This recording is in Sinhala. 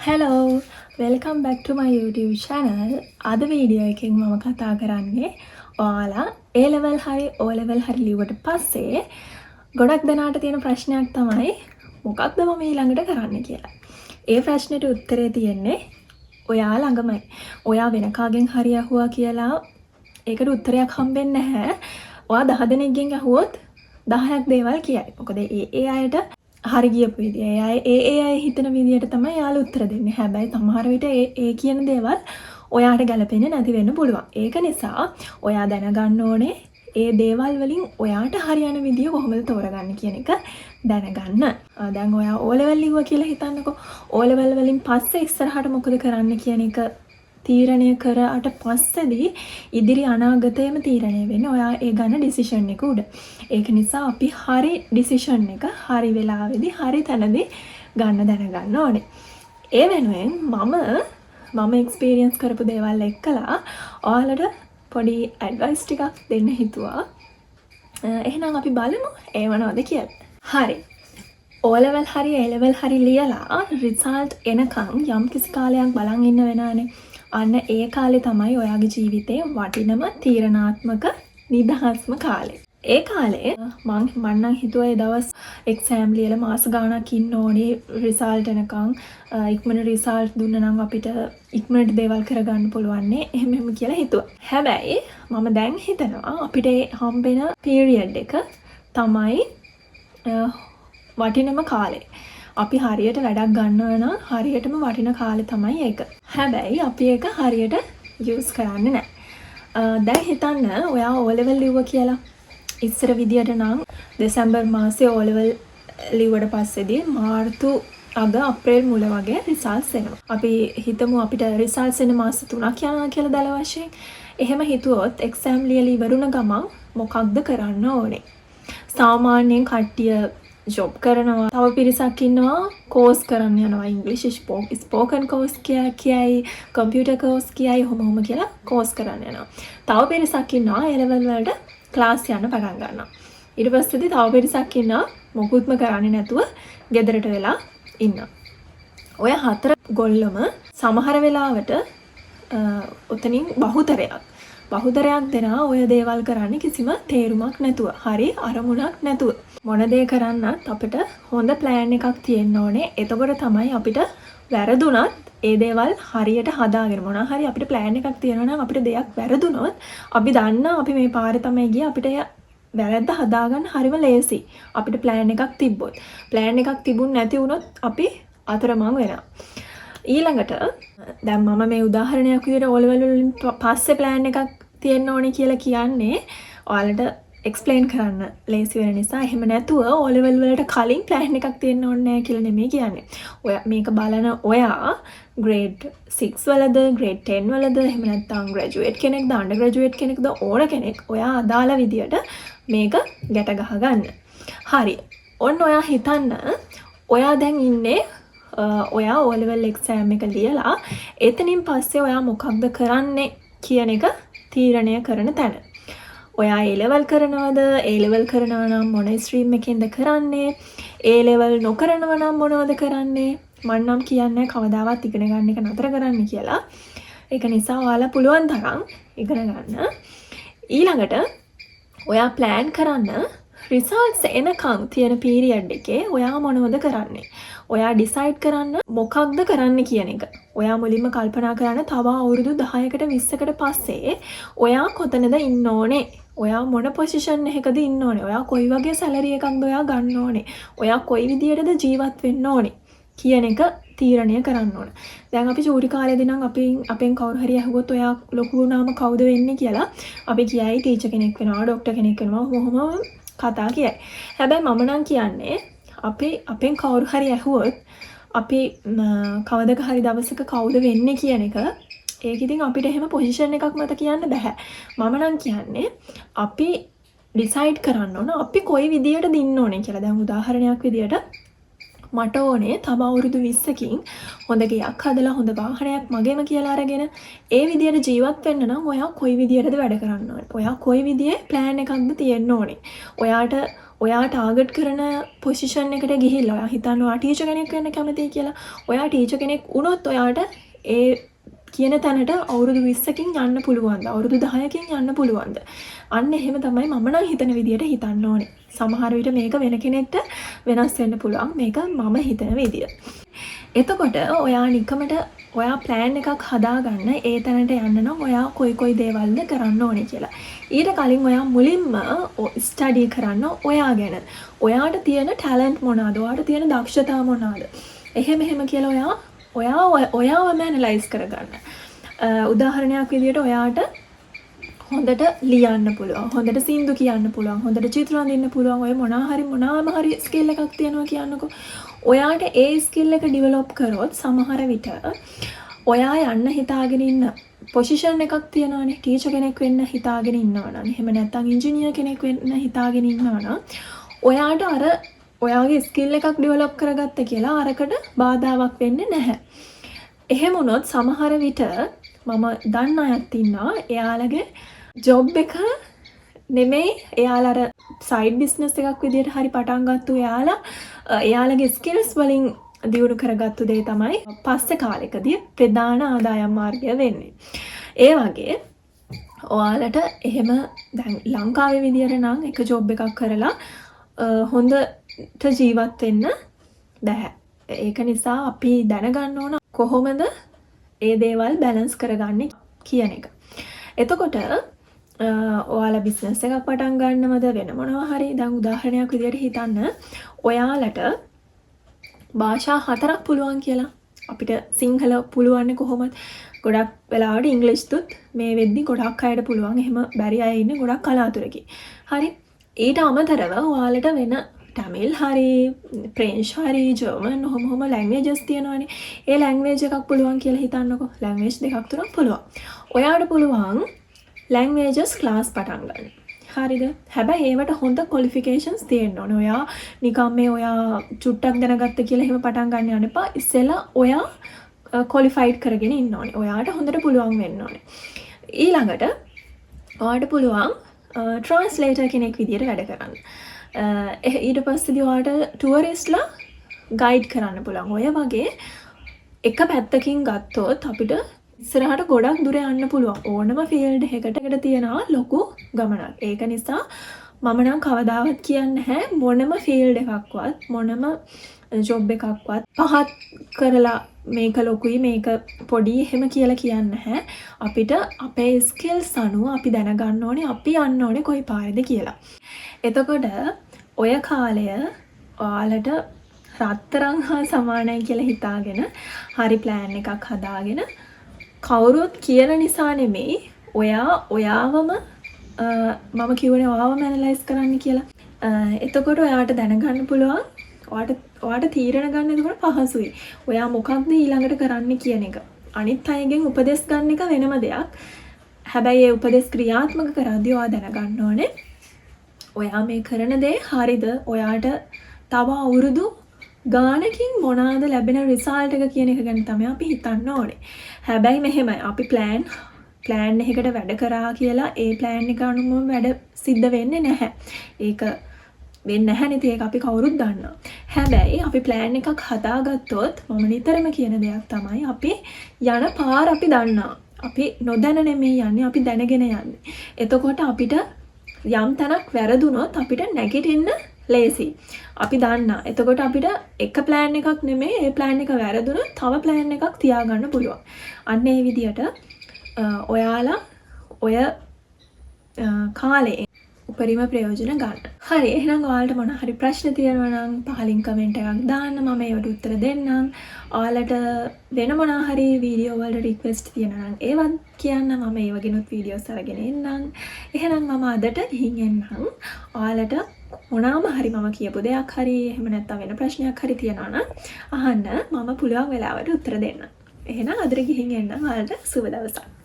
Hello, welcome back to my YouTube channel. අද වීඩියෝ එකෙන් මම කතා කරන්නේ ඔයාලා A level හරි O level හරි ලිව්වට පස්සේ ගොඩක් දෙනාට තියෙන ප්‍රශ්නයක් තමයි මොකක්ද මම ඊළඟට කරන්න කියලා. ඒ ප්‍රශ්නෙට උත්තරේ තියෙන්නේ ඔයා ළඟමයි. ඔයා වෙන කාගෙන් හරි ඇහුවා කියලා ඒකට උත්තරයක් හම්බෙන්නේ නැහැ. ඔයා 10 දෙනෙක්ගෙන් ඇහුවොත් 10ක් දේවල් කියයි. මොකද ඒ ඒ අයට හරි ගියපු විදිය. ඒ අය ඒ ඒ අය හිතන විදියට තමයි එයාලා උත්තර දෙන්නේ. හැබැයි සමහර විට ඒ ඒ කියන දේවල් ඔයාට ගැලපෙන්නේ නැති වෙන්න පුළුවන්. ඒක නිසා ඔයා දැනගන්න ඕනේ ඒ දේවල් වලින් ඔයාට හරියන විදිය කොහොමද තෝරගන්නේ කියන එක දැනගන්න. දැන් ඔයා O level ලිව්වා කියලා හිතන්නකෝ. O level වලින් පස්සේ ඉස්සරහට මොකද කරන්න කියන එක තීරණය කරාට පස්සේදී ඉදිරි අනාගතයම තීරණය වෙන්නේ ඔයා ඒ ගන්න ඩිසිෂන් එක උඩ. ඒක නිසා අපි හරි ඩිසිෂන් එක හරි වෙලාවෙදි හරි තැනදී ගන්න දැනගන්න ඕනේ. ඒ වෙනුවෙන් මම මම එක්ස්පීරියන්ස් කරපු දේවල් එක්කලා ඔයාලට පොඩි ඇඩ්වයිස් ටිකක් දෙන්න හිතුවා. එහෙනම් අපි බලමු ඒ මොනවද කියලා. හරි. O level හරි A level හරි ලියලා රිසල්ට් එනකන් යම් කිසි කාලයක් බලන් ඉන්න වෙනවනේ. අන්න ඒ කාලේ තමයි ඔයාගේ ජීවිතේ වටිනම තීරණාත්මක නිදහස්ම කාලේ. ඒ කාලේ මං නම් හිතුවා ඒ දවස් එක්සෑම් ලියලා මාස ගාණක් ඉන්න ඕනේ රිසල්ට් එනකන්. ඉක්මනට රිසල්ට් දුන්න නම් අපිට ඉක්මනට දේවල් කරගන්න පුළුවන් නේ, එහෙම එහෙම කියලා හිතුවා. හැබැයි මම දැන් හිතනවා අපිට ඒ හම්බෙන පීරියඩ් එක තමයි වටිනම කාලේ. අපි හරියට වැඩක් ගන්නවා නම් හරියටම වටින කාලේ තමයි ඒක. හැබැයි අපි ඒක හරියට යූස් කරන්නේ නැහැ. දැන් හිතන්න ඔයා O level ලිව්වා කියලා. ඉස්සර විදියට නම් දෙසැම්බර් මාසේ O level ලිව්වට පස්සේදී මාර්තු අග අප්‍රේල් මුල වගේ රිසල්ට්ස් එනවා. අපි හිතමු අපිට රිසල්ට්ස් එන මාස 3ක් යනවා කියලා දළ වශයෙන්. එහෙම හිතුවොත් එක්සෑම් ලියලා ඉවරුණ ගමන් මොකක්ද කරන්න ඕනේ? සාමාන්‍යයෙන් කට්ටිය ජොබ් කරනවා. තව පිරිසක් ඉන්නවා කෝස් කරන්න යනවා. ඉංග්‍රීසි ස්පෝකන් කෝස් කියයි, කම්පියුටර් කෝස් කියයි, ඔහොම ඔහොම කියලා කෝස් කරන්න යනවා. තව පිරිසක් ඉන්නවා ඒ ලෙවල් වලට ක්ලාස් යන්න පටන් ගන්නවා. ඊට පස්සේදී තව පිරිසක් ඉන්නවා මොකුත්ම කරන්නේ නැතුව ගෙදරට වෙලා ඉන්නවා. ඔය හතර ගොල්ලොම සමහර වෙලාවට ඔතනින් බහුතරයක් බහුතරයක් දෙනා ඔය දේවල් කරන්නේ කිසිම තේරුමක් නැතුව, හරි අරමුණක් නැතුව. මොන දේ කරන්නත් අපිට හොඳ ප්ලෑන් එකක් තියෙන්න ඕනේ. එතකොට තමයි අපිට වැරදුනත් ඒ දේවල් හරියට හදාගෙන, මොනවා හරි අපිට ප්ලෑන් එකක් තියෙනවා නම් අපිට දෙයක් වැරදුනොත් අපි දන්නා අපි මේ පාරේ තමයි ගියේ, අපිට එය වැරද්ද හදාගන්න හරිම ලේසි. අපිට ප්ලෑන් එකක් තිබ්බොත්. ප්ලෑන් එකක් තිබුණ නැති වුණොත් අපි අතරමං වෙනවා. ඊළඟට දැන් මම මේ උදාහරණයක් විදිහට O level වලින් පස්සේ ප්ලෑන් එකක් තියෙන්න ඕනේ කියලා කියන්නේ ඔයාලට එක්ස්ප්ලේන් කරන්න ලේසි වෙන නිසා. එහෙම නැතුව O level වලට කලින් ප්ලෑන් එකක් තියෙන්න ඕනේ නෑ කියලා නෙමෙයි කියන්නේ. ඔයා මේක බලන ඔයා ග්‍රේඩ් 6 වලද, ග්‍රේඩ් 10 වලද, එහෙම නැත්නම් ග්‍රැජුවේට් කෙනෙක්ද, අන්ඩර් ග්‍රැජුවේට් කෙනෙක්ද, ඕන කෙනෙක් ඔයා අදාළ විදියට මේක ගැට ගහ ගන්න. හරි. ඔන්න ඔයා හිතන්න ඔයා දැන් ඉන්නේ ඔයා O level exam එක ලියලා එතනින් පස්සේ ඔයා මොකක්ද කරන්නේ කියන එක තීරණය කරන තැන. ඔයා A level කරනවද? A level කරනවා නම් මොන ස්ට්‍රීම් එකෙන්ද කරන්නේ? A level නොකරනවා නම් මොනවද කරන්නේ? මං නම් කියන්නේ කවදාවත් ඉගෙන ගන්න එක නතර කරන්න කියලා. ඒක නිසා ඔයාලා පුළුවන් තරම් ඉගෙන ගන්න. ඊළඟට ඔයා ප්ලෑන් කරන්න රිසල්ට්ස් එනකන් තියෙන පීරියඩ් එකේ ඔයා මොනවද කරන්නේ? ඔයා ඩිසයිඩ් කරන්න මොකක්ද කරන්න කියන එක. ඔයා මුලින්ම කල්පනා කරන්න තව අවුරුදු 10කට 20කට පස්සේ ඔයා කොතනද ඉන්න ඕනේ? ඔයා මොන පොසිෂන් එකකද ඉන්න ඕනේ? ඔයා කොයි වගේ සැලරි එකක්ද ඔයා ගන්න ඕනේ? ඔයා කොයි විදියටද ජීවත් වෙන්න ඕනේ කියන එක තීරණය කරන්න ඕන. දැන් අපි චූටි කාලේදී නම් අපි අපෙන් කවුරු හරි ඇහුවොත් ඔයා ලොකු වුණාම කවුද වෙන්නේ කියලා, අපි කියයි ටීචර් කෙනෙක් වෙනවා, ඩොක්ටර් කෙනෙක් වෙනවා, ඔහොම කතා කියයි. හැබැයි මම නම් කියන්නේ අපි අපෙන් කවුරු හරි ඇහුවොත් අපි කවදක හරි දවසක කවුද වෙන්නේ කියන එක, ඒක ඉතින් අපිට එහෙම පොසිෂන් එකක් මත කියන්න බැහැ. මම නම් කියන්නේ අපි ඩිසයිඩ් කරන්න ඕන අපි කොයි විදියටද ඉන්න ඕනේ කියලා. දැන් උදාහරණයක් විදියට මට ඕනේ තව අවුරුදු 20කින් හොඳ ගෙයක් හදලා හොඳ වාහනයක් මගේම කියලා අරගෙන ඒ විදියට ජීවත් වෙන්න නම් ඔයා කොයි විදියටද වැඩ කරන්න ඕනේ? ඔයා කොයි විදියේ ප්ලෑන් එකක්ද තියෙන්න ඕනේ? ඔයාට ඔයා ටාගට් කරන පොසිෂන් එකට ගිහිල්ලා, ඔයා හිතන්න ඔයා ටීචර් කෙනෙක් වෙන්න කැමතියි කියලා. ඔයා ටීචර් කෙනෙක් වුණොත් ඔයාට ඒ කියන තැනට අවුරුදු 20කින් යන්න පුළුවන්ද? අවුරුදු 10කින් යන්න පුළුවන්ද? අන්න එහෙම තමයි මම නම් හිතන විදියට හිතන්න ඕනේ. සමහර විට මේක වෙන කෙනෙක්ට වෙනස් වෙන්න පුළුවන්. මේක මම හිතන විදිය. එතකොට ඔයා නිකමට ඔයා ප්ලෑන් එකක් හදාගන්න ඒ තැනට යන්න නම් ඔයා කොයි කොයි දේවල්ද කරන්න ඕනේ කියලා. ඊට කලින් ඔයා මුලින්ම ස්ටඩි කරන්න ඔයා ගැන. ඔයාට තියෙන ටැලන්ට් මොනවාද? ඔයාට තියෙන දක්ෂතා මොනවාද? එහෙම එහෙම කියලා ඔයා ඔයා ඔයාවම ඇනලයිස් කරගන්න. උදාහරණයක් විදියට ඔයාට හොඳට ලියන්න පුළුවන්, හොඳට සින්දු කියන්න පුළුවන්, හොඳට චිත්‍ර අඳින්න පුළුවන්, ඔය මොනවා හරි මොනාම හරි ස්කිල් එකක් තියෙනවා කියන්නකෝ. ඔයාට ඒ ස්කිල් එක ඩිවෙලොප් කරොත් සමහර විට ඔයා යන්න හිතාගෙන ඉන්න පොසිෂන් එකක් තියෙනවානේ. ටීචර් කෙනෙක් වෙන්න හිතාගෙන ඉන්නවා නම්, එහෙම නැත්නම් ඉංජිනේර් කෙනෙක් වෙන්න හිතාගෙන ඉන්නවා නම්, ඔයාට අර ඔයාගේ ස්කිල් එකක් ඩෙවලොප් කරගත්ත කියලා අරකට බාධාවක් වෙන්නේ නැහැ. එහෙම වුණොත් සමහර විට මම දන්න අයත් ඉන්නවා, එයාලගේ ජොබ් එක නෙමෙයි, එයාලා අර සයිඩ් බිස්නස් එකක් විදියට හරි පටන් ගත්තු එයාලා එයාලගේ ස්කිල්ස් වලින් දියුණු කරගත්තු දේ තමයි පස්සේ කාලෙකදී ප්‍රධාන ආදායම් මාර්ගය වෙන්නේ. ඒ වගේ ඔයාලට එහෙම දැන් ලංකාවේ විදියට නම් එක ජොබ් එකක් කරලා හොඳට ජීවත් වෙන්න බැහැ. ඒක නිසා අපි දැනගන්න ඕන කොහොමද ඒ දේවල් බැලන්ස් කරගන්නේ කියන එක. එතකොට ඔයාලා බිස්නස් එකක් පටන් ගන්නවද වෙන මොනවා හරි, දැන් උදාහරණයක් විදියට හිතන්න ඔයාලට භාෂා හතරක් පුළුවන් කියලා. අපිට සිංහල පුළුවන් කොහොමද? ගොඩක් වෙලාවට ඉංග්‍රීසිතුත් මේ වෙද්දි ගොඩක් අයට පුළුවන්. එහෙම බැරි අය ඉන්නේ ගොඩක් කලාතුරකින්. හරි. ඊට අමතරව ඔයාලට වෙන ටැමිල් හරි ෆ්‍රෙන්ච් හරි ජර්මන් ඔහොම ඔහොම ලැන්ග්වේජස් තියෙනවනේ. ඒ ලැන්ග්වේජ් එකක් පුළුවන් කියලා හිතන්නකෝ. ලැන්ග්වේජ් දෙකක් තුනක් පුළුවන්. ඔයාට පුළුවන් ලැන්ග්වේජස් ක්ලාස් පටන් ගන්න. හරිද? හැබැයි ඒවට හොඳ ක්වොලිෆිකේෂන්ස් තියෙන්න ඕනේ. ඔයා නිකන් මේ ඔයා චුට්ටක් දැනගත්ත කියලා එහෙම පටන් ගන්න යන්න එපා. ඉස්සෙල්ලා ඔයා ක්වොලිෆයිඩ් කරගෙන ඉන්න ඕනේ. ඔයාට හොඳට පුළුවන් වෙන්න ඕනේ. ඊළඟට ඔයාට පුළුවන් ට්‍රාන්ස්ලේටර් කෙනෙක් විදියට වැඩ කරන්න. ඊට පස්සේදී ඔයාට ටුවරිස්ට්ලා ගයිඩ් කරන්න පුළුවන්. ඔය වගේ එක පැත්තකින් ගත්තොත් අපිට ඉස්සරහට ගොඩක් දුර යන්න පුළුවන්. ඕනම ෆීල්ඩ් එකකට එකට තියෙනවා ලොකු ගමනක්. ඒක නිසා මම නම් කවදාවත් කියන්නේ නැහැ මොනම ෆීල්ඩ් එකක්වත් මොනම ජොබ් එකක්වත් පහත් කරලා මේක ලොකුයි මේක පොඩි එහෙම කියලා කියන්නේ නැහැ. අපිට අපේ ස්කිල්ස් අනුව අපි දැනගන්න ඕනේ අපි යන්න ඕනේ කොයි පාරේද කියලා. එතකොට ඔය කාලය ඔයාලට රත්තරන් හා සමානයි කියලා හිතාගෙන හරි ප්ලෑන් එකක් හදාගෙන, කවුරුත් කියන නිසා නෙමෙයි, ඔයා ඔයාවම, මම කිව්වනේ ඔයාවම ඇනලයිස් කරන්න කියලා. එතකොට ඔයාට දැනගන්න පුළුවන්, ඔයාට ඔයාට තීරණ ගන්න එතකොට පහසුයි. ඔයා මොකක්ද ඊළඟට කරන්න කියන එක. අනිත් අයගෙන් උපදෙස් ගන්න එක වෙනම දෙයක්. හැබැයි ඒ උපදෙස් ක්‍රියාත්මක කරද්දී ඔයා දැනගන්න ඕනේ ඔයා මේ කරන දේ හරිද, ඔයාට තව අවුරුදු ගානකින් මොනවාද ලැබෙන රිසල්ට් එක කියන එක ගැන තමයි අපි හිතන්න ඕනේ. හැබැයි මෙහෙමයි, අපි ප්ලෑන් ප්ලෑන් එකකට වැඩ කරා කියලා ඒ ප්ලෑන් එක අනුවම වැඩ සිද්ධ වෙන්නේ නැහැ. ඒක වෙන්නේ නැහැ නේ ඉතින්, ඒක අපි කවුරුත් දන්නවා. හැබැයි අපි ප්ලෑන් එකක් හදාගත්තොත් මම නිතරම කියන දෙයක් තමයි අපි යන පාර අපි දන්නවා. අපි නොදැන නෙමෙයි යන්නේ, අපි දැනගෙන යන්නේ. එතකොට අපිට යම් තැනක් වැරදුනොත් අපිට නැගිටින්න ලේසි. අපි දන්නා. එතකොට අපිට එක ප්ලෑන් එකක් නෙමෙයි, ඒ ප්ලෑන් එක වැරදුනොත් තව ප්ලෑන් එකක් තියාගන්න පුළුවන්. අන්න ඒ විදියට ඔයාලා ඔය කාලේ උපරිම ප්‍රයෝජන ගන්න. හරි, එහෙනම් ඔයාලට මොන හරි ප්‍රශ්න තියෙනවා නම් පහලින් කමෙන්ට් එකක් දාන්න, මම ඒවට උත්තර දෙන්නම්. ඔයාලට වෙන මොනවා හරි වීඩියෝ වලට රික්වෙස්ට් තියෙනවා නම් ඒවත් කියන්න, මම ඒ වගේනුත් වීඩියෝස් අරගෙන එන්නම්. එහෙනම් මම අදට ගිහින් එන්නම්. ඔයාලට මොනාම හරි මම කියපු දෙයක් හරි එහෙම නැත්නම් වෙන ප්‍රශ්නයක් හරි තියෙනවා නම් අහන්න, මම පුළුවන් වෙලාවට උත්තර දෙන්නම්. එහෙනම් අදට ගිහින් එන්නම්. ඔයාලට සුබ දවසක්.